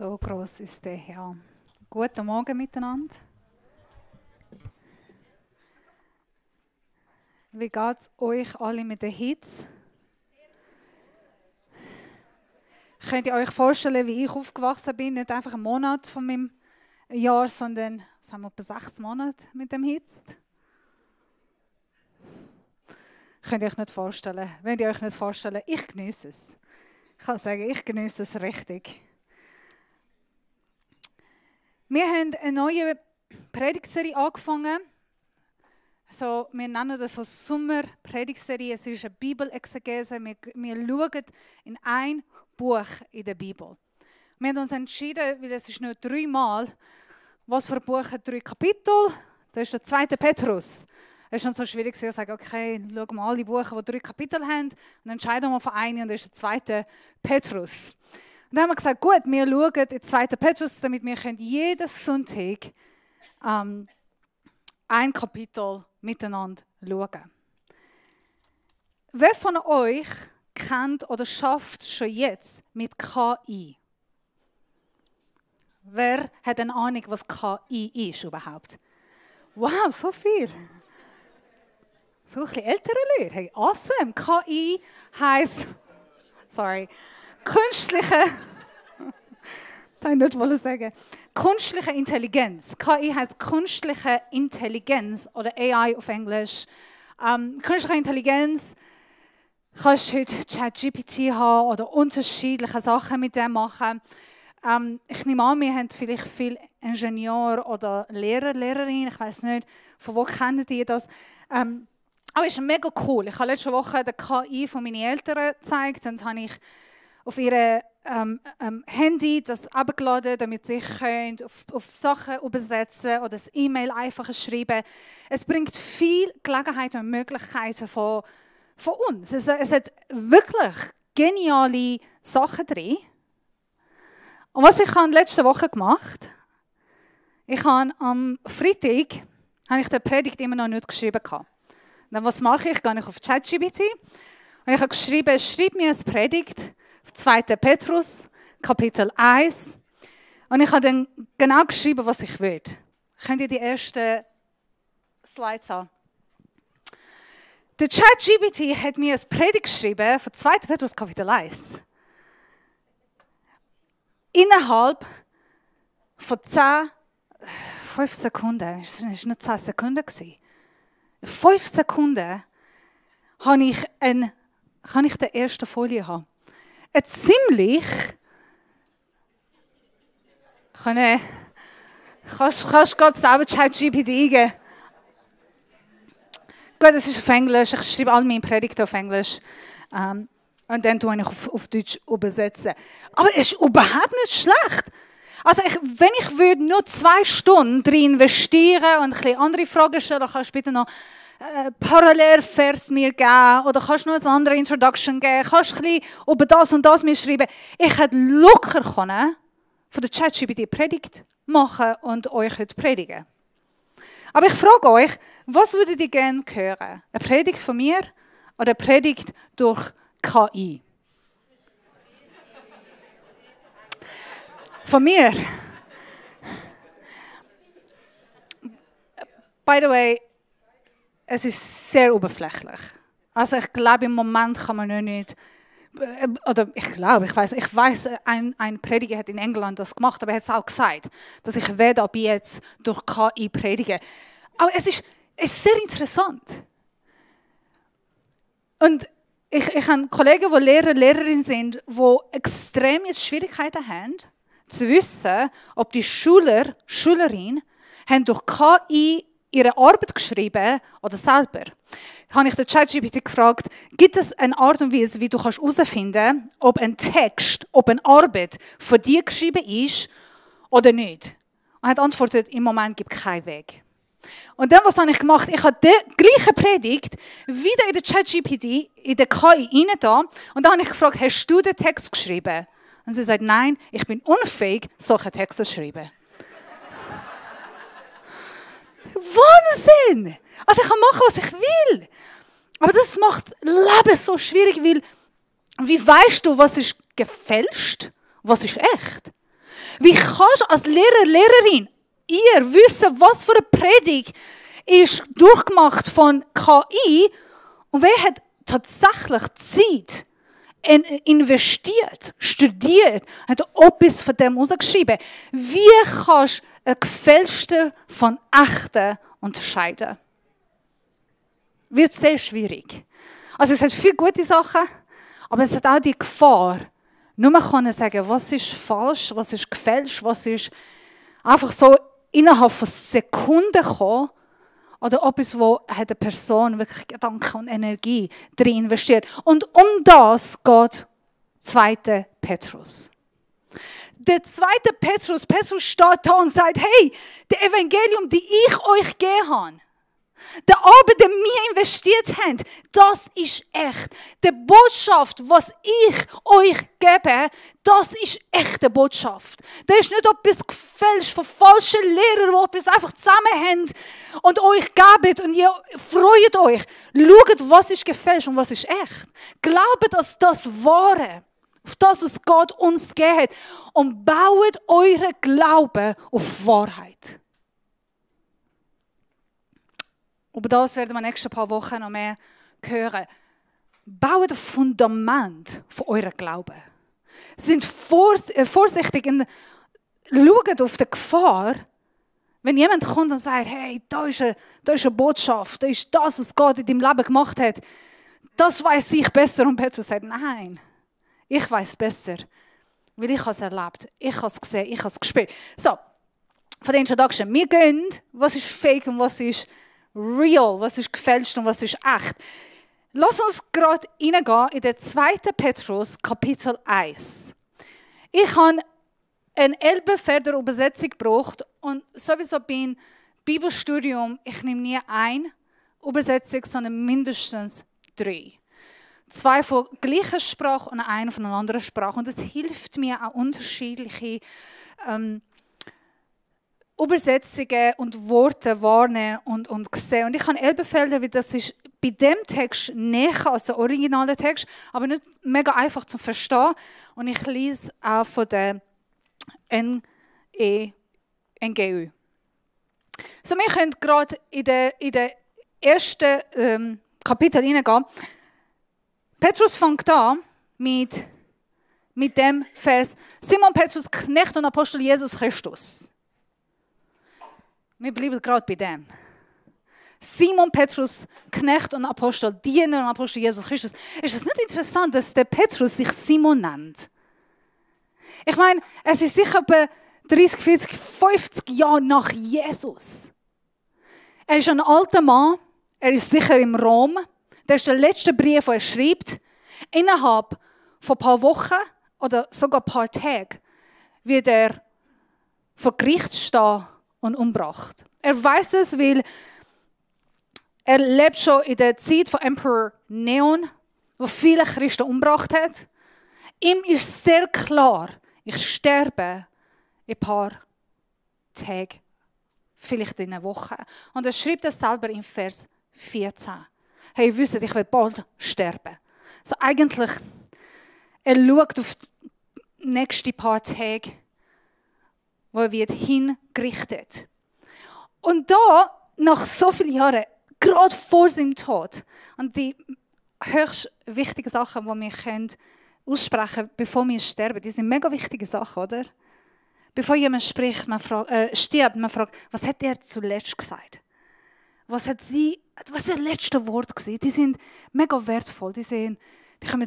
So groß ist der Herr. Guten Morgen miteinander. Wie geht es euch alle mit der Hitze? Könnt ihr euch vorstellen, wie ich aufgewachsen bin? Nicht einfach einen Monat von meinem Jahr, sondern was haben wir, etwa 6 Monate mit dem Hitze? Könnt ihr euch nicht vorstellen. Wenn ihr euch nicht vorstellen, ich genieße es. Ich kann sagen, ich genieße es richtig. Wir haben eine neue Predigtserie angefangen. So, wir nennen das so Sommer-Predigtserie. Es ist eine Bibelexegese. Wir schauen in ein Buch in der Bibel. Wir haben uns entschieden, weil es ist nur 3 Mal, was für ein Buch hat 3 Kapitel. Das ist der 2. Petrus. Es war dann so schwierig zu sagen, okay, schauen wir alle Bücher, die 3 Kapitel haben, und entscheiden wir von einem, und das ist der 2. Petrus. Und dann haben wir gesagt, gut, wir schauen den 2. Petrus, damit wir jeden Sonntag ein Kapitel miteinander schauen. Wer von euch kennt oder schafft schon jetzt mit KI? Wer hat eine Ahnung, was KI ist überhaupt? Wow, so viel! So ein bisschen ältere Leute. Hey, awesome! KI heisst, künstliche, das nicht wollen sagen. Künstliche Intelligenz. KI heisst künstliche Intelligenz oder AI auf Englisch. Künstliche Intelligenz kannst du heute ChatGPT haben oder unterschiedliche Sachen mit dem machen. Ich nehme an, wir haben vielleicht viele Ingenieure oder Lehrer, Lehrerinnen. Ich weiß nicht, von wo kennen die das. Aber es ist mega cool. Ich habe letzte Woche die KI von meinen Eltern gezeigt und habe ich auf ihre Handy das abgeladen, damit sie auf Sachen übersetzen oder das E-Mail einfacher schreiben. Es bringt viel Gelegenheit und Möglichkeiten von uns. Es hat wirklich geniale Sachen drin. Und was ich letzte Woche gemacht habe, ich habe am Freitag die Predigt immer noch nicht geschrieben. Dann was mache ich? Gehe ich auf ChatGPT und ich habe geschrieben, schreib mir eine Predigt auf 2. Petrus, Kapitel 1. Und ich habe dann genau geschrieben, was ich will. Könnt ihr die ersten Slides haben? Der ChatGPT hat mir eine Predigt geschrieben von 2. Petrus, Kapitel 1. Innerhalb von 5 Sekunden, es war nicht 10 Sekunden. 5 Sekunden kann ich die erste Folie haben. Eine ziemlich... Kannst du gerade selber ChatGPT eingeben? Gut, es ist auf Englisch. Ich schreibe all meine Predigten auf Englisch. Und dann tue ich auf Deutsch übersetzen. Aber es ist überhaupt nicht schlecht. Also wenn ich würde nur 2 Stunden drin investieren und ein bisschen andere Fragen stellen, dann kannst du bitte noch Parallelvers mir geben oder kannst du noch eine andere Introduction geben, kannst du ein bisschen über das und das mir schreiben. Ich hätte locker von der ChatGPT Predigt machen und euch heute predigen. Aber ich frage euch, was würdet ihr gerne hören? Eine Predigt von mir oder eine Predigt durch KI? Von mir. By the way, es ist sehr oberflächlich. Also ich glaube, im Moment kann man noch nicht, oder ich weiß, ein Prediger hat in England das gemacht, aber er hat es auch gesagt, dass ich werde ab jetzt durch KI predigen. Aber es ist sehr interessant. Und ich habe Kollegen, die Lehrer, Lehrerinnen sind, die extrem jetzt Schwierigkeiten haben, zu wissen, ob die Schüler, Schülerinnen, haben durch KI ihre Arbeit geschrieben oder selber. Habe ich den ChatGPT gefragt, gibt es eine Art und Weise, wie du herausfinden kannst, ob ein Text, ob eine Arbeit von dir geschrieben ist oder nicht? Und er hat antwortet, im Moment gibt es keinen Weg. Und dann, was habe ich gemacht? Ich habe die gleiche Predigt wieder in der ChatGPT, in der KI rein und dann habe ich gefragt, hast du den Text geschrieben? Und sie sagt, nein, ich bin unfähig, solche Texte zu schreiben. Wahnsinn! Also ich kann machen, was ich will. Aber das macht Leben so schwierig, weil wie weißt du, was ist gefälscht, was ist echt? Wie kannst du als Lehrer, Lehrerin, ihr wissen, was für eine Predigt ist durchgemacht von KI und wer hat tatsächlich Zeit investiert, studiert, hat etwas von dem rausgeschrieben. Wie kannst du ein gefälschte von echten unterscheiden? Wird sehr schwierig. Also es hat viele gute Sachen, aber es hat auch die Gefahr, nur man kann sagen, was ist falsch, was ist gefälscht, was ist einfach so innerhalb von Sekunden gekommen, oder etwas, wo eine Person wirklich Gedanken und Energie drin investiert. Und um das geht 2. Petrus. Der 2. Petrus steht da und sagt, hey, der Evangelium, die ich euch gegeben habe, der Arbeit, die wir investiert haben, das ist echt. Die Botschaft, was ich euch gebe, das ist echte Botschaft. Das ist nicht etwas gefälscht von falschen Lehrern, die etwas einfach zusammen haben und euch geben und ihr freut euch. Schaut, was ist gefälscht und was ist echt. Glaubt an das Wahre, auf das, was Gott uns gegeben hat und baut euren Glauben auf Wahrheit. Über das werden wir in den nächsten paar Wochen noch mehr hören. Baut ein Fundament von eurem Glauben. Sind vorsichtig und schaut auf die Gefahr, wenn jemand kommt und sagt, hey, da ist eine Botschaft, da ist das, was Gott in deinem Leben gemacht hat. Das weiß ich besser. Und Petrus sagt, nein, ich weiß besser, weil ich es erlebt, ich habe es gesehen, ich habe es gespürt. So, von der Introduction. Wir gehen, was ist fake und was ist real, was ist gefälscht und was ist echt. Lass uns gerade reingehen in den 2. Petrus, Kapitel 1. Ich habe eine Elberfelder Übersetzung gebraucht und sowieso beim Bibelstudium, ich nehme nie eine Übersetzung, sondern mindestens 3. 2 von gleicher Sprache und eine von einer anderen Sprache. Und das hilft mir auch unterschiedliche Übersetzungen und Worte wahrnehmen und sehen. Und ich habe Elberfelder, weil das ist bei dem Text näher als der originale Text, aber nicht mega einfach zu verstehen. Und ich lese auch von der NGÜ. So, wir können gerade in den ersten Kapitel hineingehen. Petrus fängt an mit dem Vers: Simon Petrus, Knecht und Apostel Jesus Christus. Wir bleiben gerade bei dem. Simon Petrus, Knecht und Apostel, Diener und Apostel Jesus Christus. Ist es nicht interessant, dass der Petrus sich Simon nennt? Ich meine, es ist sicher etwa 30, 40, 50 Jahre nach Jesus. Er ist ein alter Mann, er ist sicher im Rom. Das ist der letzte Brief, den er schreibt. Innerhalb von ein paar Wochen oder sogar ein paar Tagen wird er vor Gericht stehen und umgebracht. Er weiß es, weil er lebt schon in der Zeit von Emperor Neon, wo viele Christen umgebracht hat. Ihm ist sehr klar, ich sterbe in ein paar Tagen, vielleicht in einer Woche. Und er schreibt es selber im Vers 14. Hey, ihr wisst, ich werde bald sterben. So eigentlich, er schaut auf die nächsten paar Tage, wo er wird hingerichtet. Und da, nach so vielen Jahren, gerade vor seinem Tod, und die höchst wichtigen Sachen, die wir aussprechen können, bevor wir sterben, die sind mega wichtige Sachen, oder? Bevor jemand spricht, stirbt, man fragt, was hat er zuletzt gesagt? Was war das letzte Wort gewesen? Die sind mega wertvoll, die kommen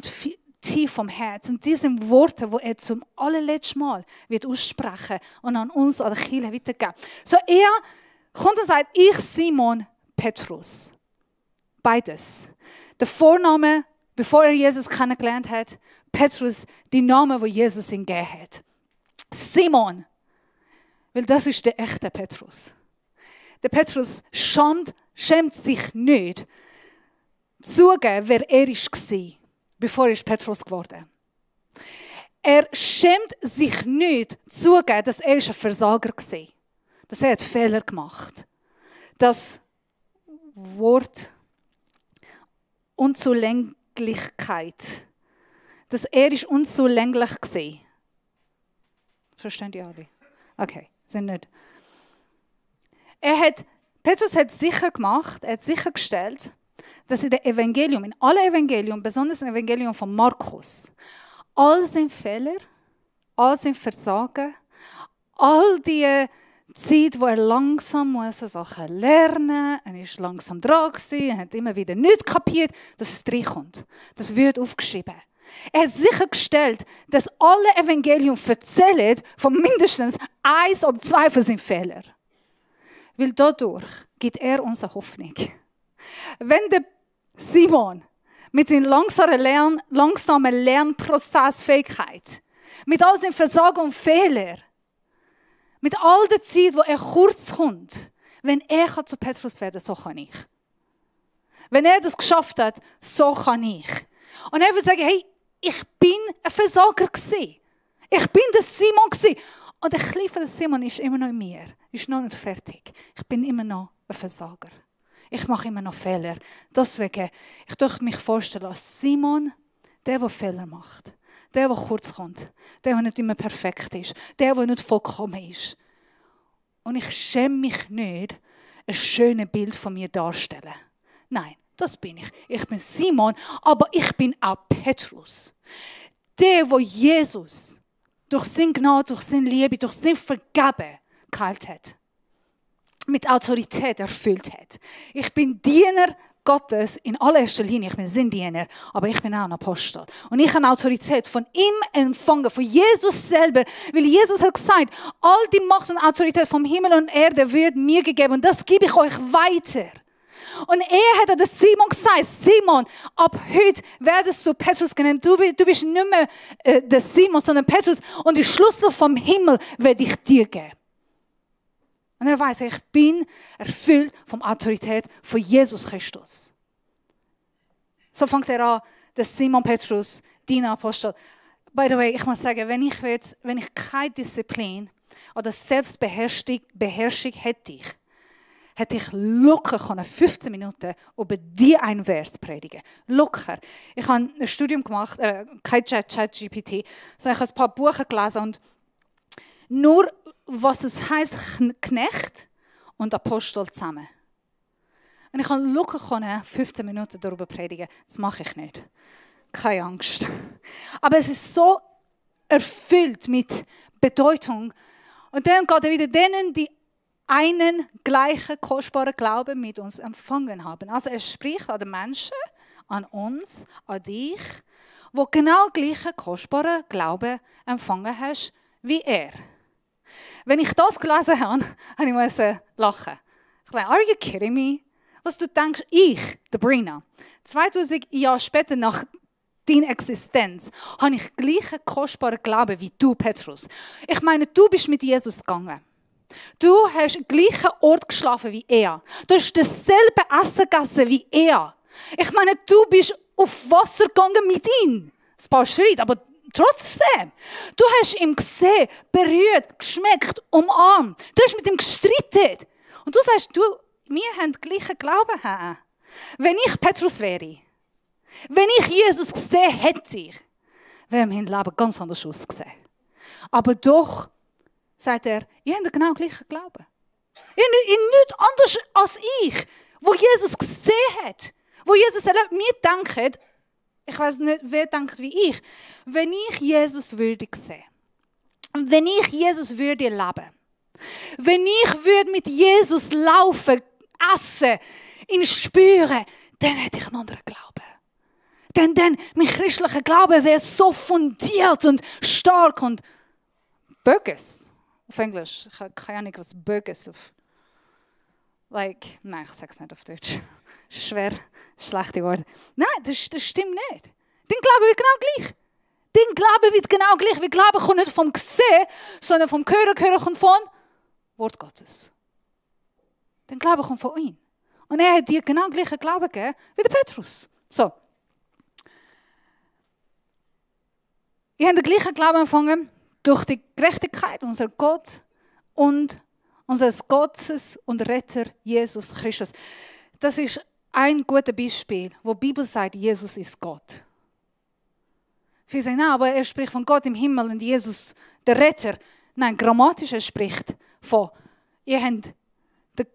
tief vom Herz. Und diese Worte, die er zum allerletzten Mal wird aussprechen und an uns, an die Kirche weitergeben. So er kommt und sagt, ich Simon Petrus. Beides. Der Vorname, bevor er Jesus kennengelernt hat, Petrus, die Name, wo Jesus ihm gegeben hat. Simon, weil das ist der echte Petrus. Der Petrus schämt sich nicht, zugeben, wer er war, bevor er Petrus geworden ist. Er schämt sich nicht, zugeben, dass er ein Versager war. Dass er Fehler gemacht hat. Das Wort Unzulänglichkeit. Dass er unzulänglich war. Verstehen die alle? Okay, sind nicht. Petrus hat sicher gemacht, er hat sichergestellt, dass in allen Evangelien, besonders im Evangelium von Markus, all seine Fehler, all sein Versagen, all die Zeit, wo er langsam Sachen lernen musste, er war langsam dran, er hat immer wieder nichts kapiert, dass es reinkommt. Das wird aufgeschrieben. Er hat sichergestellt, dass alle Evangelien erzählen von mindestens 1 oder 2 von seinen Fehlern. Weil dadurch gibt er uns eine Hoffnung. Wenn der Simon mit seiner langsamen Lernprozessfähigkeit, mit all seinen Versagen und Fehlern, mit all der Zeit, wo er kurz kommt, wenn er zu Petrus werden kann, so kann ich. Wenn er das geschafft hat, so kann ich. Und er will sagen, hey, ich bin ein Versager gewesen. Ich bin der Simon gewesen. Und der kleine Simon ist immer noch in mir. Ist noch nicht fertig. Ich bin immer noch ein Versager. Ich mache immer noch Fehler. Deswegen, ich möchte mich vorstellen als Simon, der Fehler macht. Der kurz kommt. Der nicht immer perfekt ist. Der nicht vollkommen ist. Und ich schäme mich nicht, ein schönes Bild von mir darzustellen. Nein, das bin ich. Ich bin Simon, aber ich bin auch Petrus. Der, wo Jesus durch seine Gnade, durch seine Liebe, durch sein Vergeben geheilt hat. Mit Autorität erfüllt hat. Ich bin Diener Gottes in allererster Linie. Ich bin sein Diener, aber ich bin auch ein Apostel. Und ich habe Autorität von ihm empfangen, von Jesus selber. Weil Jesus hat gesagt, all die Macht und Autorität vom Himmel und Erde wird mir gegeben. Und das gebe ich euch weiter. Und er hat an Simon gesagt, Simon, ab heute werdest du Petrus genannt. Du bist nicht mehr der Simon, sondern Petrus. Und die Schlüssel vom Himmel werde ich dir geben. Und er weiß, ich bin erfüllt von Autorität von Jesus Christus. So fängt er an, der Simon Petrus, dein Apostel. By the way, ich muss sagen, wenn ich keine Disziplin oder Selbstbeherrschung hätte ich locker 15 Minuten über die einen Vers predigen. Locker. Ich habe ein Studium gemacht, kein ChatGPT, sondern ich habe ein paar Bücher gelesen und nur, was es heisst, Knecht und Apostel zusammen. Und ich kann locker 15 Minuten darüber predigen. Das mache ich nicht. Keine Angst. Aber es ist so erfüllt mit Bedeutung. Und dann geht er wieder denen, die einen gleichen kostbaren Glauben mit uns empfangen haben. Also er spricht an den Menschen, an uns, an dich, wo genau gleichen kostbaren Glauben empfangen hast wie er. Wenn ich das gelesen habe, musste ich lachen. Ich dachte, are you kidding me? Was du denkst, der Brina, 2000 Jahre später nach deiner Existenz, habe ich gleichen kostbaren Glauben wie du, Petrus. Ich meine, du bist mit Jesus gegangen. Du hast am gleichen Ort geschlafen wie er. Du hast dasselbe Essen gegessen wie er. Ich meine, du bist auf Wasser gegangen mit ihm. Ein paar Schritte, aber trotzdem. Du hast ihn gesehen, berührt, geschmeckt, umarmt. Du hast mit ihm gestritten. Und du sagst, wir haben den gleichen Glauben. Wenn ich Petrus wäre, wenn ich Jesus gesehen hätte, wäre mein Leben ganz anders ausgesehen. Aber doch, sagt er, ihr habt genau den gleichen Glauben. Ihr nicht anders als ich, wo Jesus gesehen hat. Wo Jesus erlebt, wir denken, ich weiß nicht, wer denkt wie ich, wenn ich Jesus würde sehen, wenn ich Jesus würde leben, wenn ich würde mit Jesus laufen, essen, ihn spüren, dann hätte ich einen anderen Glauben. Denn mein christlicher Glaube wäre so fundiert und stark und bogus. Auf Englisch. Ich habe keine Ahnung, was bogus auf. Nein, ich sage es nicht auf Deutsch. Schwer, schlechte Worte. Nein, das stimmt nicht. Dein Glaube wird genau gleich. Dein Glaube wird genau gleich. Wir Glauben kommt nicht vom Gesehen, sondern vom Hören kommt von Wort Gottes. Dein Glaube kommt von ihm. Und er hat dir genau gleichen Glauben gegeben wie der Petrus. So. Ihr habt den gleichen Glauben empfangen durch die Gerechtigkeit unserer Gott und unseres Gottes und Retter Jesus Christus. Das ist ein gutes Beispiel, wo die Bibel sagt, Jesus ist Gott. Viele sagen, aber er spricht von Gott im Himmel und Jesus, der Retter. Nein, grammatisch spricht von, ihr habt den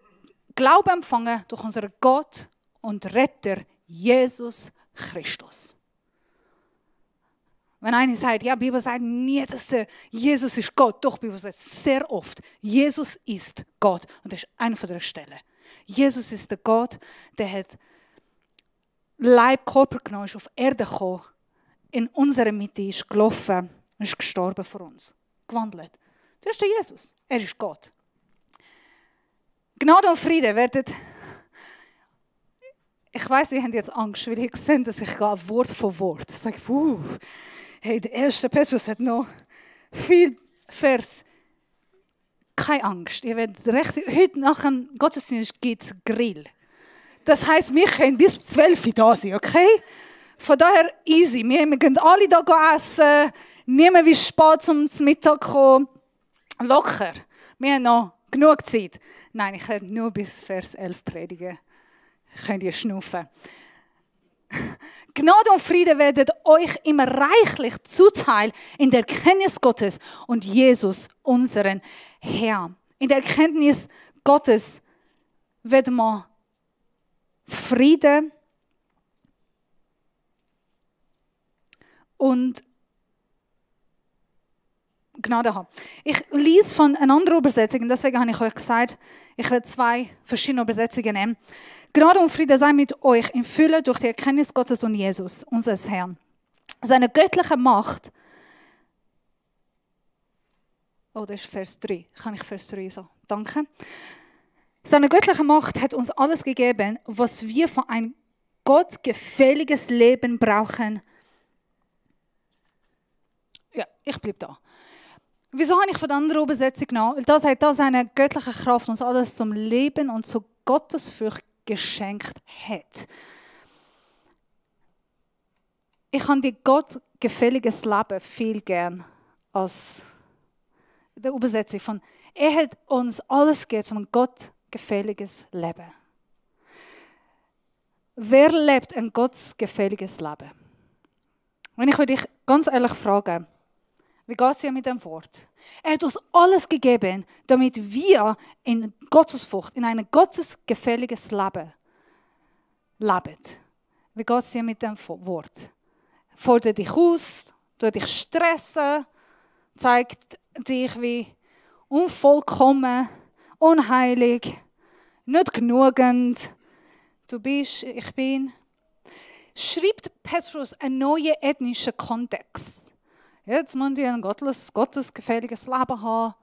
Glauben empfangen durch unseren Gott und Retter Jesus Christus. Wenn einer sagt, ja, die Bibel sagt nie, dass Jesus ist Gott. Doch, die Bibel sagt sehr oft, Jesus ist Gott. Und das ist eine von der Stellen. Jesus ist der Gott, der hat Leib, Körper genommen, ist auf Erde gekommen, in unserer Mitte ist gelaufen und ist gestorben für uns. Gewandelt. Das ist der Jesus. Er ist Gott. Gnade und Friede werden... Ich weiss, ihr habt jetzt Angst, weil ihr seht, dass ich gehe Wort für Wort. Ich sage, hey, der 1. Petrus hat noch viel Vers. Keine Angst. Ihr werdet recht sein. Heute nach dem Gottesdienst gibt es Grill. Das heisst, wir können bis 12 Uhr da sein, okay? Von daher easy. Wir können alle da essen. Niemand will spät zum Mittag kommen. Locker. Wir haben noch genug Zeit. Nein, ich kann nur bis Vers 11 predigen. Könnt ihr schnaufen. Gnade und Friede werden euch immer reichlich zuteil in der Erkenntnis Gottes und Jesus, unseren Herrn. In der Erkenntnis Gottes wird man Friede und Gnade haben. Ich lese von einer anderen Übersetzung, und deswegen habe ich euch gesagt, ich werde 2 verschiedene Übersetzungen nehmen. Gnade und Friede sei mit euch in Fülle durch die Erkenntnis Gottes und Jesus, unseres Herrn. Seine göttliche Macht, oh, das ist Vers 3, kann ich Vers 3 so, danke. Seine göttliche Macht hat uns alles gegeben, was wir für ein gottgefälliges Leben brauchen. Ja, ich bleibe da. Wieso habe ich von der anderen Übersetzung genommen? Weil da sagt, dass seine göttliche Kraft uns alles zum Leben und zu Gottesfurcht geschenkt hat. Ich habe die gottgefälliges Leben viel gern als der Übersetzung von er hat uns alles gegeben, um ein gottgefälliges Leben. Wer lebt ein gottgefälliges Leben? Wenn ich dich ganz ehrlich frage, wie geht es dir mit dem Wort? Er hat uns alles gegeben, damit wir in Gottesfurcht, in ein gottesgefälliges Leben leben. Wie geht es dir mit dem Wort? Fordert dich aus, tut dich stressen, zeigt dich wie unvollkommen, unheilig, nicht genügend. Du bist, ich bin. Schreibt Petrus einen neuen ethnischen Kontext. Jetzt müssen wir ein gottesgefälliges Leben haben.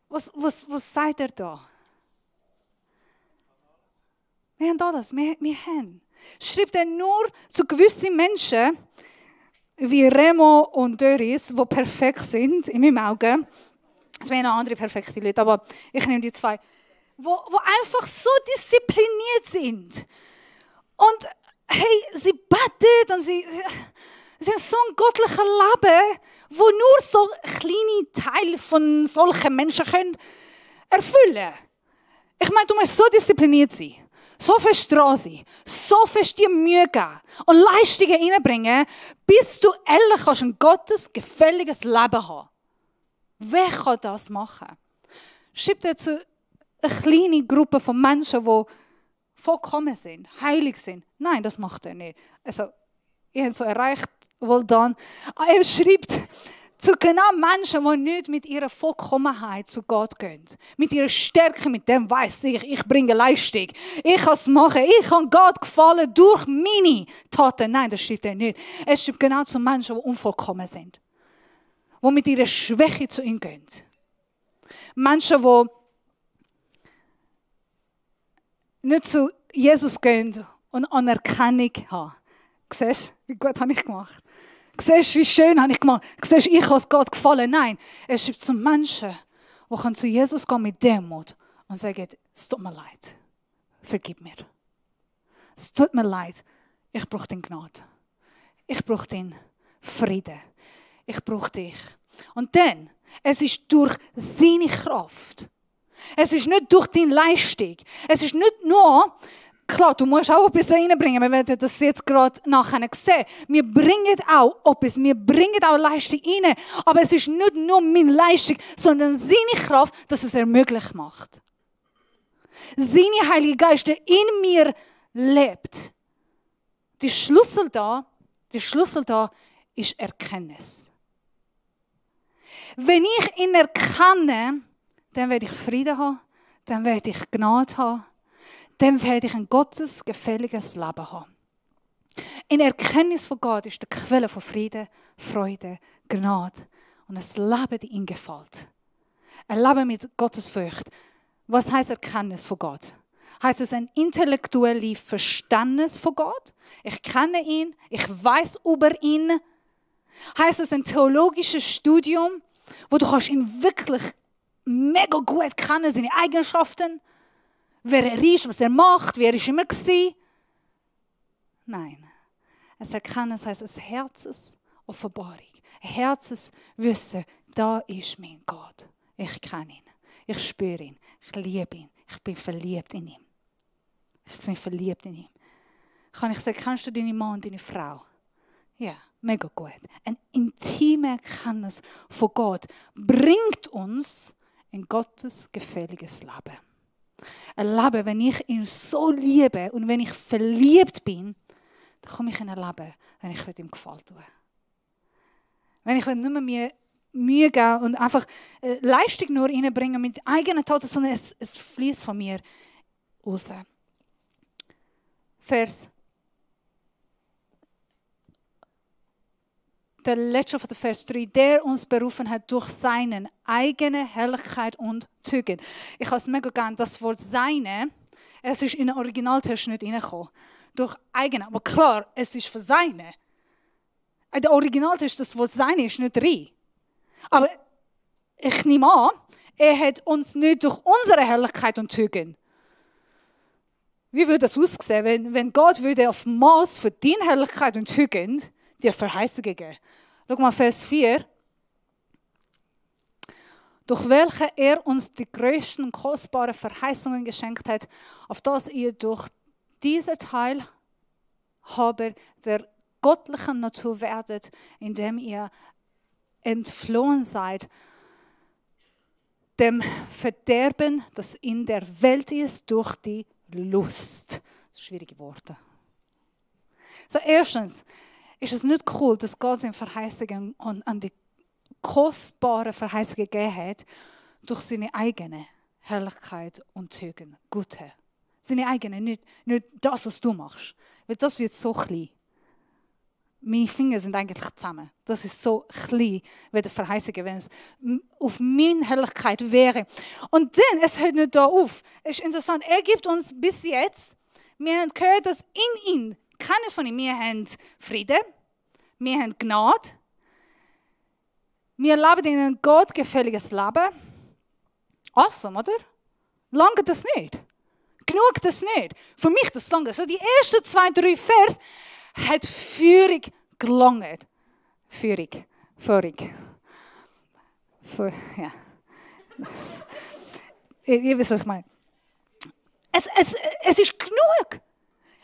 Was sagt er da? Wir haben alles. Wir haben. Schreibt er nur zu gewissen Menschen, wie Remo und Döris, die perfekt sind, in meinen Augen. Es wären noch andere perfekte Leute, aber ich nehme die 2. Wo einfach so diszipliniert sind. Und hey, sie beten und sie haben so ein göttliches Leben, wo nur so kleine Teile von solchen Menschen können erfüllen. Ich meine, du musst so diszipliniert sein, so fest dran sein, so fest dir Mühe geben und Leistungen reinbringen, bis du ehrlich kannst ein gottesgefälliges Leben haben. Wer kann das machen? Schreibt er zu einer kleinen Gruppe von Menschen, die vollkommen sind, heilig sind. Nein, das macht er nicht. Also, ihr habt so erreicht, well done. Er schreibt zu genau Menschen, die nicht mit ihrer Vollkommenheit zu Gott gehen. Mit ihrer Stärke, mit dem weiss ich bringe Leistung. Ich kann es machen, ich kann Gott gefallen durch meine Taten. Nein, das schreibt er nicht. Er schreibt genau zu Menschen, die unvollkommen sind. Die mit ihrer Schwäche zu ihm gehen. Menschen, die nicht zu Jesus gehen und Anerkennung haben. Siehst du, wie gut habe ich gemacht? Siehst du, wie schön habe ich gemacht? Siehst du, ich habe es Gott gefallen? Nein, er schreibt zu Menschen, die zu Jesus gehen mit Demut und sagen, es tut mir leid, vergib mir. Es tut mir leid, ich brauche deine Gnade. Ich brauche deinen Frieden. Ich brauche dich. Und dann, es ist durch seine Kraft. Es ist nicht durch deine Leistung. Es ist nicht nur klar, du musst auch etwas reinbringen. Wir werden das jetzt gerade nachher sehen. Wir bringen auch etwas, wir bringen auch Leistung rein. Aber es ist nicht nur meine Leistung, sondern seine Kraft, dass es ermöglicht macht. Seine Heilige Geist, der in mir lebt. Der Schlüssel da ist Erkenntnis. Wenn ich ihn erkenne, dann werde ich Frieden haben, dann werde ich Gnade haben, dann werde ich ein gottesgefälliges Leben haben. In Erkenntnis von Gott ist die Quelle von Frieden, Freude, Gnade und ein Leben, das ihm gefällt. Ein Leben mit Gottesfurcht. Was heißt Erkenntnis von Gott? Heißt es ein intellektuelles Verständnis von Gott? Ich kenne ihn, ich weiß über ihn. Heißt es ein theologisches Studium, wo du kannst ihn wirklich mega gut kennen, seine Eigenschaften, wer er ist, was er macht, wie er ist immer war? Nein. Es erkennen heisst ein Herzensoffenbarung, ein Herzenswissen, da ist mein Gott. Ich kenne ihn, ich spüre ihn, ich liebe ihn, ich bin verliebt in ihn. Ich bin verliebt in ihn. Kann ich sagen, kennst du deine Mann und deine Frau? Ja, mega gut. Ein intimer Erkenntnis von Gott bringt uns ein gottesgefälliges Leben. Ein Leben, wenn ich ihn so liebe und wenn ich verliebt bin, dann komme ich in ein Leben, wenn ich ihm gefällt tue. Wenn ich nicht mehr mir Mühe gebe und einfach Leistung nur reinbringen mit eigenen Taten, sondern es fließt von mir raus. Der letzte von der Vers 3, der uns berufen hat durch seine eigene Herrlichkeit und Tugend. Ich habe es mega gerne, das Wort «seine», es ist in den Originaltext nicht reingekommen. Durch eigene, aber klar, es ist für seine. In der Originaltext, das Wort «seine» ist nicht drin. Aber ich nehme an, er hat uns nicht durch unsere Herrlichkeit und Tugend. Wie würde das aussehen, wenn Gott würde auf Maß für deine Herrlichkeit und Tugend die Verheißungen geben? Schau mal, Vers 4. Durch welche er uns die größten und kostbaren Verheißungen geschenkt hat, auf dass ihr durch diese Teilhaber der göttlichen Natur werdet, indem ihr entflohen seid dem Verderben, das in der Welt ist, durch die Lust. Das sind schwierige Worte. So, erstens ist es nicht cool, dass Gott seine Verheißungen an die kostbaren Verheißungen gegeben hat, durch seine eigene Herrlichkeit und Tugend, Gute. Seine eigene, nicht das, was du machst. Weil das wird so klein. Meine Finger sind eigentlich zusammen. Das ist so klein, wie die Verheißungen, wenn es auf meine Herrlichkeit wäre. Und dann, es hört nicht da auf. Es ist interessant, er gibt uns bis jetzt, wir haben gehört, dass in ihm, keines von ihm, wir haben Frieden, wir haben Gnade, wir leben in ein gottgefälliges Leben. Awesome, oder? Lange das nicht? Genug das nicht? Für mich das lange. So die ersten 2, 3 Vers hat Führung gelangt. Führung. Ja. Ihr wisst, was ich meine. Es ist genug.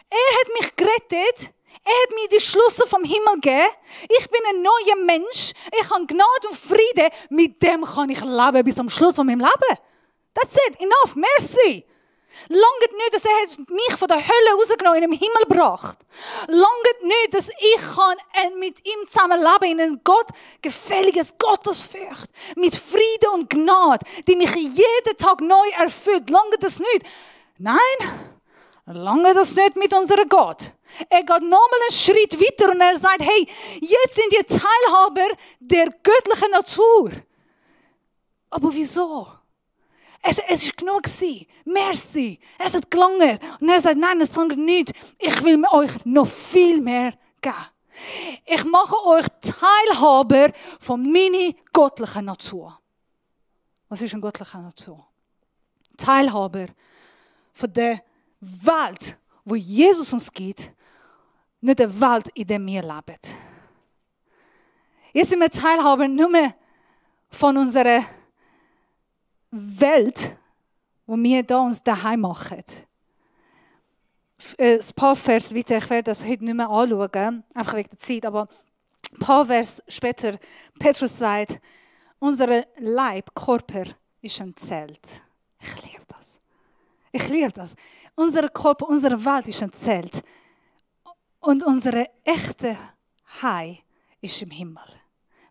Er hat mich gerettet. Er hat mir die Schlüssel vom Himmel gegeben. Ich bin ein neuer Mensch. Ich habe Gnade und Frieden. Mit dem kann ich leben bis zum Schluss von meinem Leben. That's it. Enough. Merci. Langt nicht, dass er mich von der Hölle rausgenommen in den Himmel gebracht. Langt nicht, dass ich mit ihm zusammen leben in ein gottgefälliges Gottesfurcht. Mit Frieden und Gnade, die mich jeden Tag neu erfüllt. Langt das nicht? Nein, langt das nicht mit unserem Gott. Er geht nochmal einen Schritt weiter und er sagt, hey, jetzt sind ihr Teilhaber der göttlichen Natur. Aber wieso? Es ist genug gewesen. Merci. Es hat gelangt. Und er sagt, nein, es langt nicht. Ich will euch noch viel mehr geben. Ich mache euch Teilhaber von meiner göttlichen Natur. Was ist eine göttliche Natur? Teilhaber von der Welt, wo Jesus uns gibt, nicht der Welt, in der wir leben. Jetzt sind wir Teilhaber nur mehr von unserer Welt, wo wir da uns daheim machen. ein paar Vers weiter, ich werde das heute nicht mehr anschauen, einfach wegen der Zeit, aber ein paar Vers später, Petrus sagt, unser Leib, Körper, ist ein Zelt. Ich liebe das. Ich liebe das. Unser Körper, unsere Welt ist ein Zelt. Und unsere echte Heim ist im Himmel.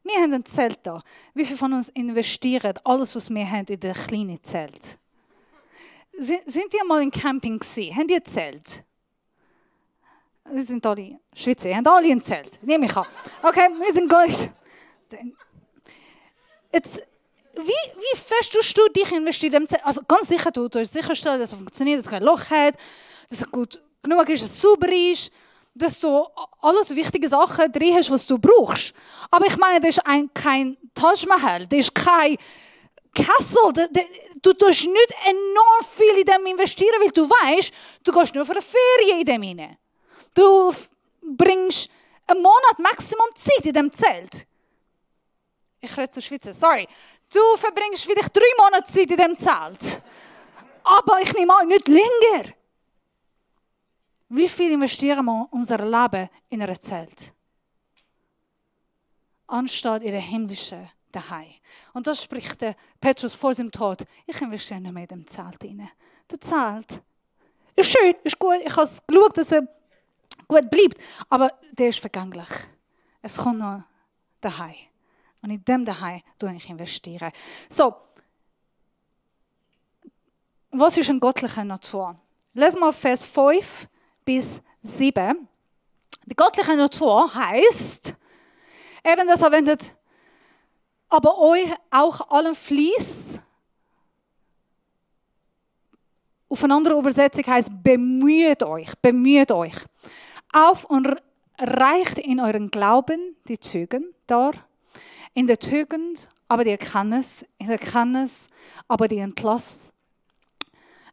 Wir haben ein Zelt da. Wie viele von uns investieren alles, was wir haben, in das kleine Zelt? Sind ihr mal in Camping gewesen? Haben die ein Zelt? Wir sind alle Schweizer, haben alle ein Zelt. Nehme ich an. Okay, wir sind gut. Jetzt, wie fest tust du dich investieren in dem Zelt? Also ganz sicher, du musst sicherstellen, dass es funktioniert, dass es kein Loch hat, dass es gut genug ist, dass es sauber ist, dass du alles wichtige Sachen drin hast, was du brauchst. Aber ich meine, das ist kein Taj Mahal, das ist kein Kessel. Du tust nicht enorm viel in dem investieren, weil du weißt, du gehst nur für eine Ferien in dem hinein. Du bringst einen Monat Maximum Zeit in dem Zelt. Ich rede zu Schweizer, sorry. Du verbringst vielleicht 3 Monate Zeit in dem Zelt. Aber ich nehme an, nicht länger. Wie viel investieren wir unser Leben in ein Zelt? Anstatt in der himmlischen Daheim. Und das spricht der Petrus vor seinem Tod. Ich investiere nicht mehr in dem Zelt rein. Der Zelt ist schön, ist gut. Ich habe geschaut, dass er gut bleibt. Aber der ist vergänglich. Es kommt noch daheim. Und in dem daheim investiere ich. So. Was ist eine göttliche Natur? Lesen wir Vers 5 bis 7. Die göttliche Natur heisst, eben das verwendet, aber euch auch allen Fleiß. Auf eine andere Übersetzung heisst, bemüht euch. Auf und reicht in euren Glauben die Tugend dar. In der Tugend aber die Erkenntnis, in der Erkenntnis aber die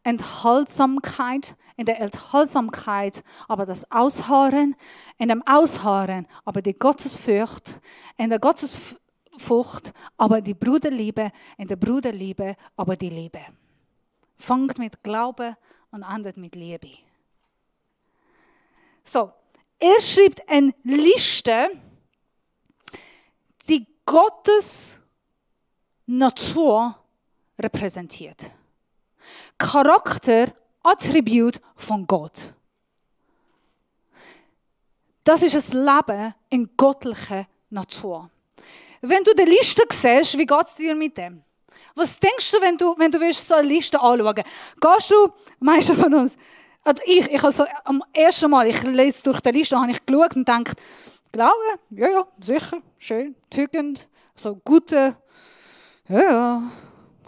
Enthaltsamkeit, in der Enthaltsamkeit aber das Ausharren, in dem Ausharren aber die Gottesfurcht, in der Gottesfurcht aber die Bruderliebe, in der Bruderliebe aber die Liebe. Fangt mit Glaube und endet mit Liebe. So, er schreibt eine Liste, die Gottes Natur repräsentiert. Charakter, Attribut von Gott. Das ist ein Leben in göttlicher Natur. Wenn du die Liste siehst, wie geht es dir mit dem? Was denkst du, wenn du willst, so eine Liste anschauen? Gehst du, meisten von uns, also ich also am ersten Mal, ich lese durch die Liste, habe ich geschaut und gedacht, Glaube, ja, sicher, schön, Tugend, so gute, ja,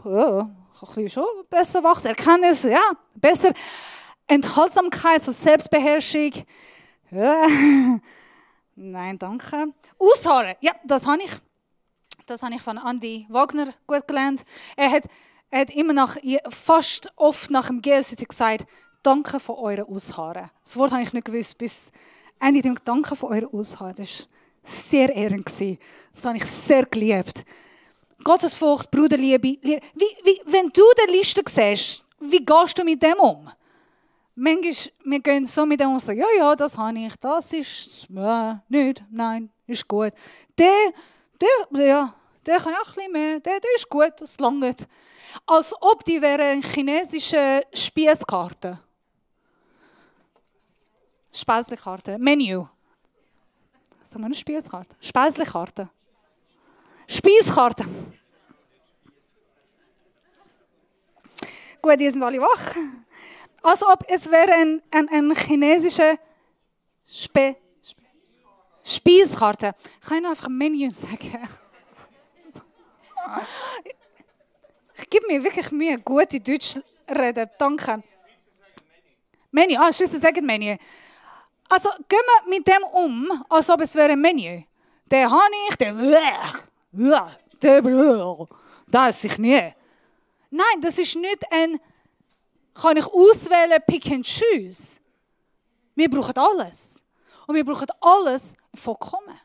ein bisschen schon besser wachsen, Erkenntnis, ja, besser, Enthaltsamkeit, so Selbstbeherrschung, ja, nein, danke. Ausharren, ja, das habe ich von Andy Wagner gut gelernt. Er hat immer fast oft nach dem GLCT gesagt, danke für eure Ausharren. Das Wort habe ich nicht gewusst, bis Ende dem Danke für eure Ausharren. Das war sehr ehrend. Das habe ich sehr geliebt. Gottesfurcht, Bruderliebe. Wenn du die Liste siehst, wie gehst du mit dem um? Manchmal, wir gehen so mit dem und sagen, ja, das habe ich, das ist nicht, nein, ist gut. Der kann auch ein bisschen mehr, der ist gut, das langt. Als ob die wären chinesische Spießkarte. Speisekarte, Menü. Sagen wir eine Spießkarte? Speisekarte. Speiskarte. Gut, die sind alle wach. Als ob es wäre ein chinesische Speiskarte. Ich kann einfach Menü sagen. Ich gebe mir wirklich Mühe, gut in Deutsch zu reden. Danke. Menü, Schweizer sagen Menü. Also gehen wir mit dem um, als ob es wäre ein Menü. Den habe ich, das ist ich nie. Nein, das ist nicht kann ich auswählen, pick and choose. Wir brauchen alles. Und wir brauchen alles vollkommen.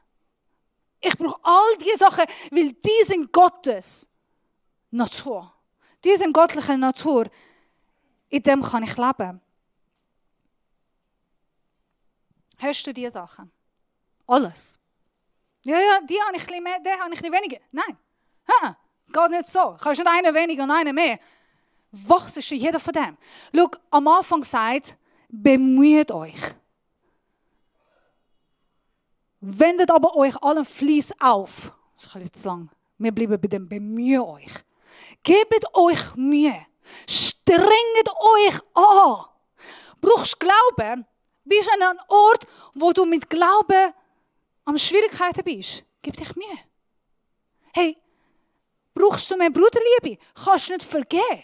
Ich brauche all diese Sachen, weil die sind Gottes Natur. Die sind göttliche Natur. In dem kann ich leben. Hast du diese Sachen? Alles. Ja, die habe ich ein bisschen mehr, den habe ich ein bisschen weniger. Nein, geht nicht so. Kannst nicht einen weniger und einen mehr. Wachsen ist jeder von dem. Schau, am Anfang sagt, bemüht euch. Wendet aber euch allen Fleiß auf. Das ist ein bisschen zu lang. Wir bleiben bei dem bemüht euch. Gebt euch Mühe. Strengt euch an. Brauchst Glauben? Bist an einem Ort, wo du mit Glauben am Schwierigkeiten bist? Gib dich Mühe. Hey, brauchst du mehr Bruderliebe? Kannst du nicht vergeben?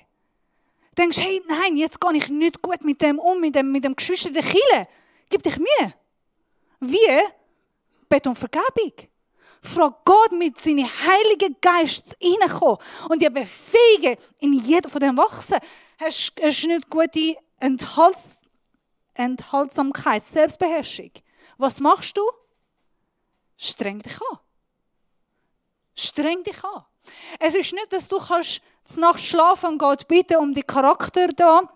Denkst, hey, nein, jetzt gehe ich nicht gut mit dem um, mit dem Geschwister der Kirche. Gib dich Mühe. Wie? Bitte um Vergebung. Frag Gott mit seinem Heiligen Geist reinkommen und dir befähigen, in jedem von dem wachsen. Hast du nicht gute Enthaltsamkeit, Selbstbeherrschung? Was machst du? Streng dich an. Streng dich an. Es ist nicht, dass du kannst Nacht schlafen und Gott bitten um die Charakter da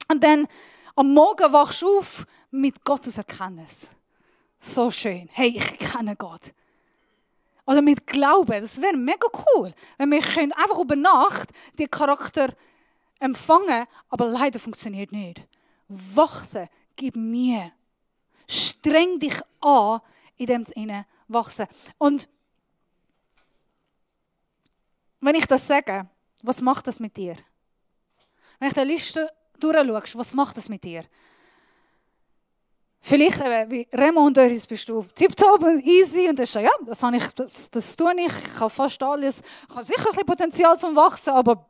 und dann am Morgen wachst du auf mit Gottes Erkenntnis. So schön. Hey, ich kenne Gott. Oder mit Glauben. Das wäre mega cool, wenn wir einfach über Nacht die Charakter empfangen, aber leider funktioniert nicht. Wachsen, gib Mühe. Streng dich an, in dem Sinne wachsen. Und wenn ich das sage, was macht das mit dir? Wenn ich die Liste durchschaue, was macht das mit dir? Vielleicht, wie Remo und Doris, bist du tipptopp und easy und das tue ich, ich habe fast alles, ich habe sicher ein bisschen Potenzial zum Wachsen, aber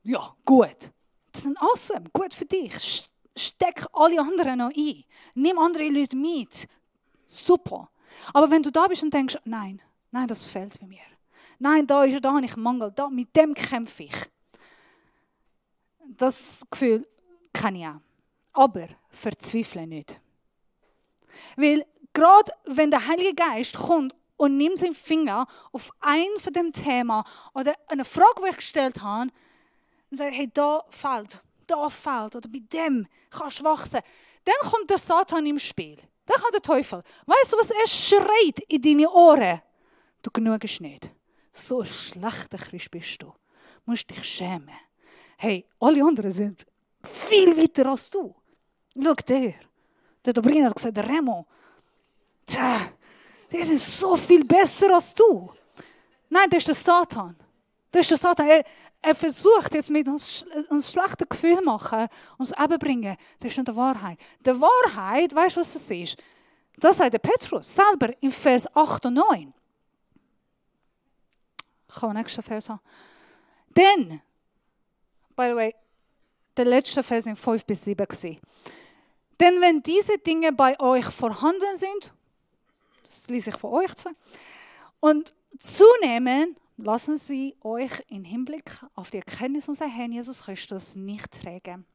ja, gut. Das ist awesome, gut für dich. Steck alle anderen noch ein. Nimm andere Leute mit. Super. Aber wenn du da bist und denkst, nein, das fehlt bei mir. Nein, da habe ich Mangel, mit dem kämpfe ich. Das Gefühl kenne ich auch. Aber verzweifle nicht. Weil gerade wenn der Heilige Geist kommt und nimmt seinen Finger auf ein von dem Thema oder eine Frage, die ich gestellt habe, und sagt, hey, da fehlt, oder bei dem kannst du wachsen. Dann kommt der Satan im Spiel. Dann kommt der Teufel. Weißt du, was er schreit in deine Ohren? Du genügst nicht. So ein schlechter Christ bist du. Du musst dich schämen. Hey, alle anderen sind viel weiter als du. Schau der Dobrin hat gesagt, der Remo, der ist so viel besser als du. Nein, das ist der Satan. Das ist der Satan. Er versucht jetzt mit uns schlechte Gefühle machen, uns bringen. Das ist nicht die Wahrheit. Die Wahrheit, weißt du, was es ist? Das sagt der Petrus selber in Vers 8 und 9. Ich kann den nächsten Vers haben. Denn, by the way, der letzte Vers in 5 bis 7 war. Denn wenn diese Dinge bei euch vorhanden sind, das lese ich von euch zwei, und zunehmen, lassen sie euch im Hinblick auf die Erkenntnis unseres Herrn Jesus Christus nicht träge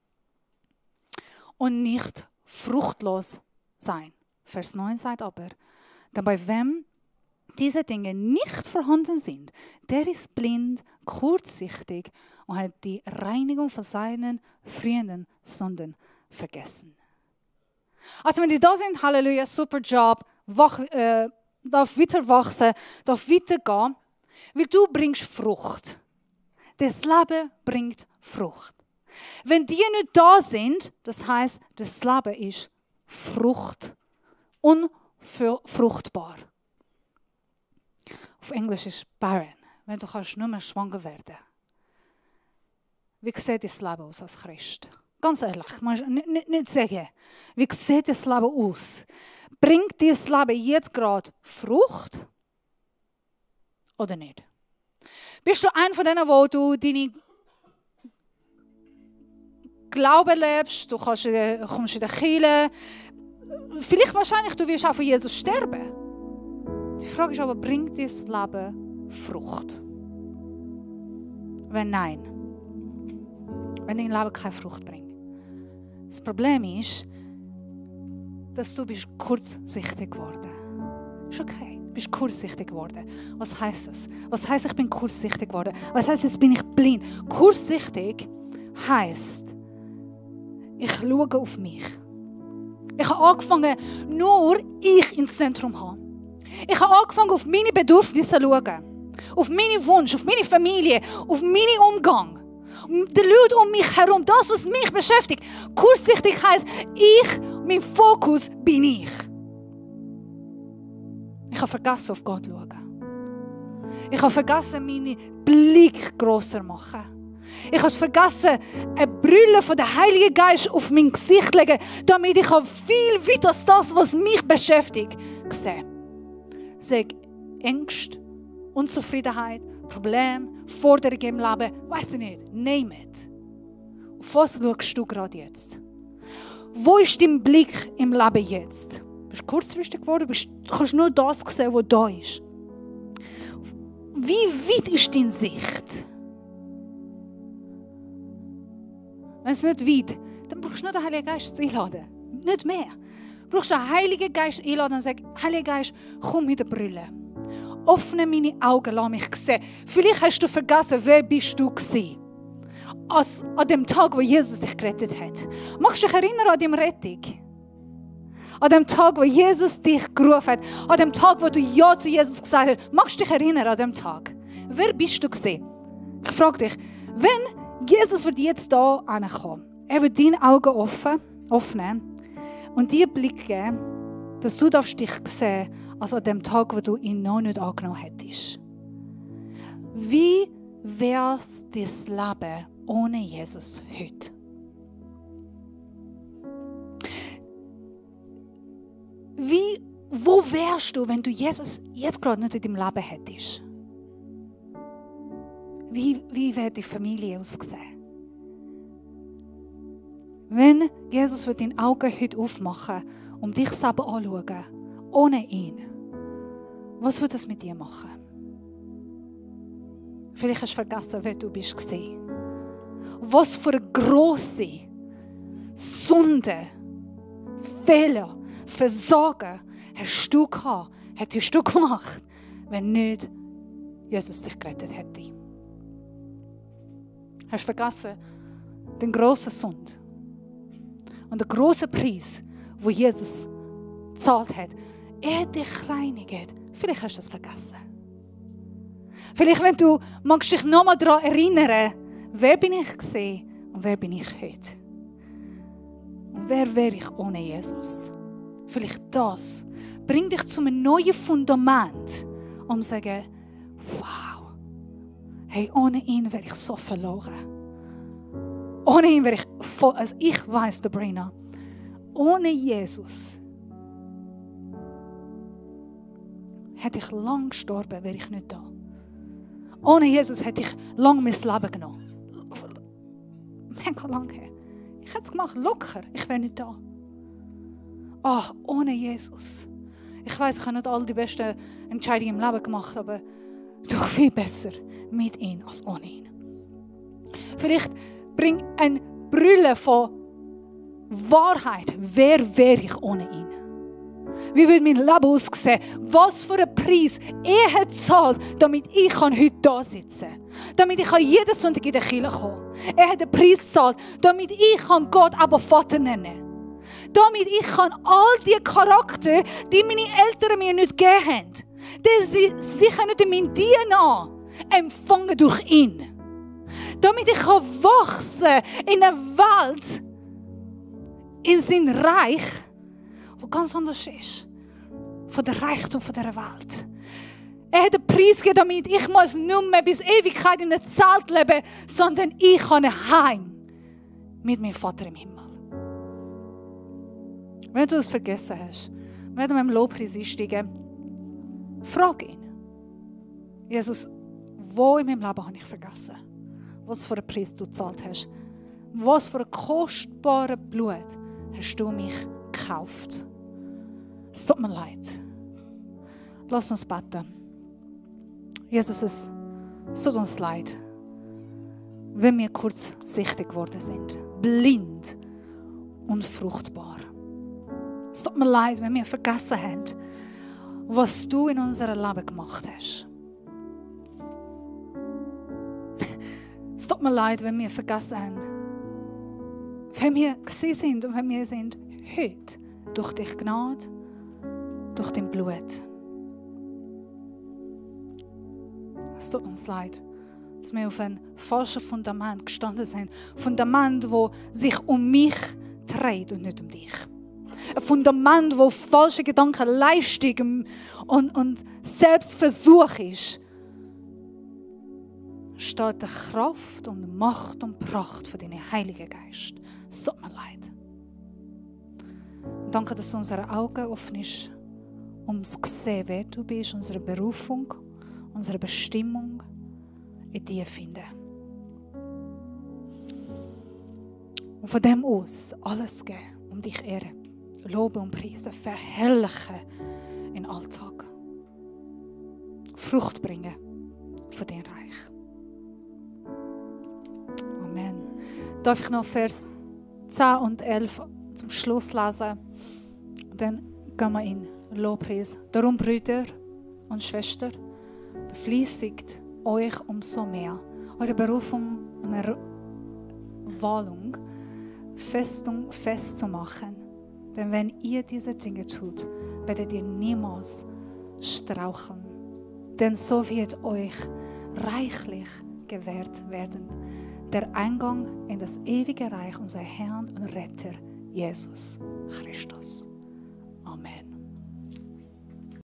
und nicht fruchtlos sein. Vers 9 sagt aber, denn bei wem diese Dinge nicht vorhanden sind, der ist blind, kurzsichtig und hat die Reinigung von seinen früheren Sünden vergessen. Also wenn die da sind, Halleluja, super Job, darf weiter wachsen, darf weitergehen, weil du bringst Frucht. Das Leben bringt Frucht. Wenn die nicht da sind, das heisst, das Leben ist Frucht, unfruchtbar. Auf Englisch ist barren, wenn du kannst nicht mehr schwanger werden. Wie sieht das Leben aus als Christ? Ganz ehrlich, nicht sagen. Wie sieht das Leben aus? Bringt dieses Leben jetzt gerade Frucht oder nicht? Bist du einer von denen, wo du deine Glauben lebst, du kommst in die Kirche, vielleicht wahrscheinlich, du wirst auch für Jesus sterben. Die Frage ist aber, bringt dieses Leben Frucht? Wenn nein, wenn dein Leben keine Frucht bringt. Das Problem ist, dass du kurzsichtig geworden bist. Ist okay, du bist kurzsichtig geworden. Was heisst das? Was heisst, ich bin kurzsichtig geworden? Was heisst, jetzt bin ich blind? Kurzsichtig heisst, ich schaue auf mich. Ich habe angefangen, nur ich ins Zentrum zu haben. Ich habe angefangen, auf meine Bedürfnisse zu schauen. Auf meine Wünsche, auf meine Familie, auf meinen Umgang. Die Leute um mich herum, das, was mich beschäftigt. Kurzsichtig heisst, mein Fokus bin ich. Ich habe vergessen, auf Gott zu schauen. Ich habe vergessen, meinen Blick grosser zu machen. Ich habe vergessen, eine Brille von der Heiligen Geist auf mein Gesicht zu legen, damit ich viel weiter als das, was mich beschäftigt, sehe. Sehe Ängste, Unzufriedenheit, Probleme, Forderungen im Leben, weiss ich nicht, name it. Auf was schaust du gerade jetzt? Wo ist dein Blick im Leben jetzt? Bist du kurzfristig geworden? Kannst du nur das sehen, was da ist? Wie weit ist deine Sicht? Wenn es nicht weit, dann brauchst du nur den Heiligen Geist zu einladen. Nicht mehr. Du brauchst den Heiligen Geist einladen und sagen, Heiliger Geist, komm mit der Brille. Öffne meine Augen, lass mich sehen. Vielleicht hast du vergessen, wer bist du gewesen? An dem Tag, wo Jesus dich gerettet hat. Magst du dich erinnern an die Rettung? An dem Tag, wo Jesus dich gerufen hat. An dem Tag, wo du Ja zu Jesus gesagt hast. Magst du dich erinnern an dem Tag? Wer bist du gewesen? Ich frage dich, wenn Jesus wird jetzt da ankommen, er wird deine Augen öffnen und dir Blick geben, dass du dich sehen als an dem Tag, wo du ihn noch nicht angenommen hättest. Wie wäre das Leben ohne Jesus heute? Wo wärst du, wenn du Jesus jetzt gerade nicht in deinem Leben hättest? Wie wäre die Familie ausgesehen? Wenn Jesus deine Augen heute aufmachen, um dich selber anzuschauen, ohne ihn, was würde das mit dir machen? Vielleicht hast du vergessen, wer du bist. Was für eine grosse Sünde, Fehler, Versagen hast du gehabt, hättest du gemacht, wenn nicht Jesus dich gerettet hätte. Hast du vergessen, den grossen Sund und den grossen Preis, wo Jesus gezahlt hat. Er hat dich reinigt. Vielleicht hast du das vergessen. Vielleicht, wenn du magst dich nochmal daran erinnern, wer bin ich gewesen und wer bin ich heute? Und wer wäre ich ohne Jesus? Vielleicht das bringt dich zu einem neuen Fundament, um zu sagen, wow, hey, ohne ihn wäre ich so verloren. Ohne ihn wäre ich voll, also ich weiss, Sabrina, ohne Jesus hätte ich lang gestorben, wäre ich nicht da. Ohne Jesus hätte ich lang mein Leben genommen. Mega lang her. Ich hätte es gemacht, locker, ich wäre nicht da. Ach, ohne Jesus. Ich weiss, ich habe nicht all die besten Entscheidungen im Leben gemacht, aber doch viel besser mit ihm als ohne ihn. Vielleicht bring eine Brille von Wahrheit. Wer wäre ich ohne ihn? Wie würde mein Leben aussehen? Was für einen Preis er hat gezahlt, damit ich heute da sitzen kann. Damit ich jeden Sonntag in die Kirche kommen kann. Er hat einen Preis gezahlt, damit ich Gott aber Vater nennen kann. Damit ich all die Charakter, die meine Eltern mir nicht gegeben haben, die sie nicht in mein DNA empfangen durch ihn. Damit ich wachsen in einer Welt, in sein Reich, wo ganz anders ist, von der Reichtum von dieser Welt. Er hat einen Preis gegeben, damit ich nicht mehr bis Ewigkeit in einem Zelt leben muss, sondern ich kann ein Heim mit meinem Vater im Himmel. Wenn du das vergessen hast, wenn du mit dem Lobpreis einsteigen, frag ihn. Jesus, wo in meinem Leben habe ich vergessen? Was für einen Preis du gezahlt hast? Was für ein kostbares Blut hast du mich gekauft? Es tut mir leid. Lass uns beten. Jesus, es tut uns leid, wenn wir kurzsichtig geworden sind, blind und fruchtbar. Es tut mir leid, wenn wir vergessen haben, was du in unserem Leben gemacht hast. Es tut mir leid, wenn wir vergessen haben, wer wir gewesen sind und wer wir sind heute, durch die Gnade, durch dein Blut. Es tut uns leid, dass wir auf ein falsches Fundament gestanden sind. Ein Fundament, das sich um mich dreht und nicht um dich. Ein Fundament, wo falsche Gedanken, Leistung und Selbstversuch ist, steht die Kraft und Macht und Pracht von deinem Heiligen Geist. Es tut mir leid. Und danke, dass unsere Augen offen ist, um zu sehen, wer du bist, unsere Berufung, unsere Bestimmung in dir finden. Und von dem aus alles geben, um dich ehren, loben und preisen, verherrlichen im Alltag. Frucht bringen von deinem Reich. Amen. Darf ich noch Vers 10 und 11 zum Schluss lesen? Dann gehen wir in Lobpreis. Darum, Brüder und Schwestern, befleißigt euch umso mehr, eure Berufung und Wahlung festzumachen. Denn wenn ihr diese Dinge tut, werdet ihr niemals straucheln. Denn so wird euch reichlich gewährt werden der Eingang in das ewige Reich unseres Herrn und Retter Jesus Christus. Amen.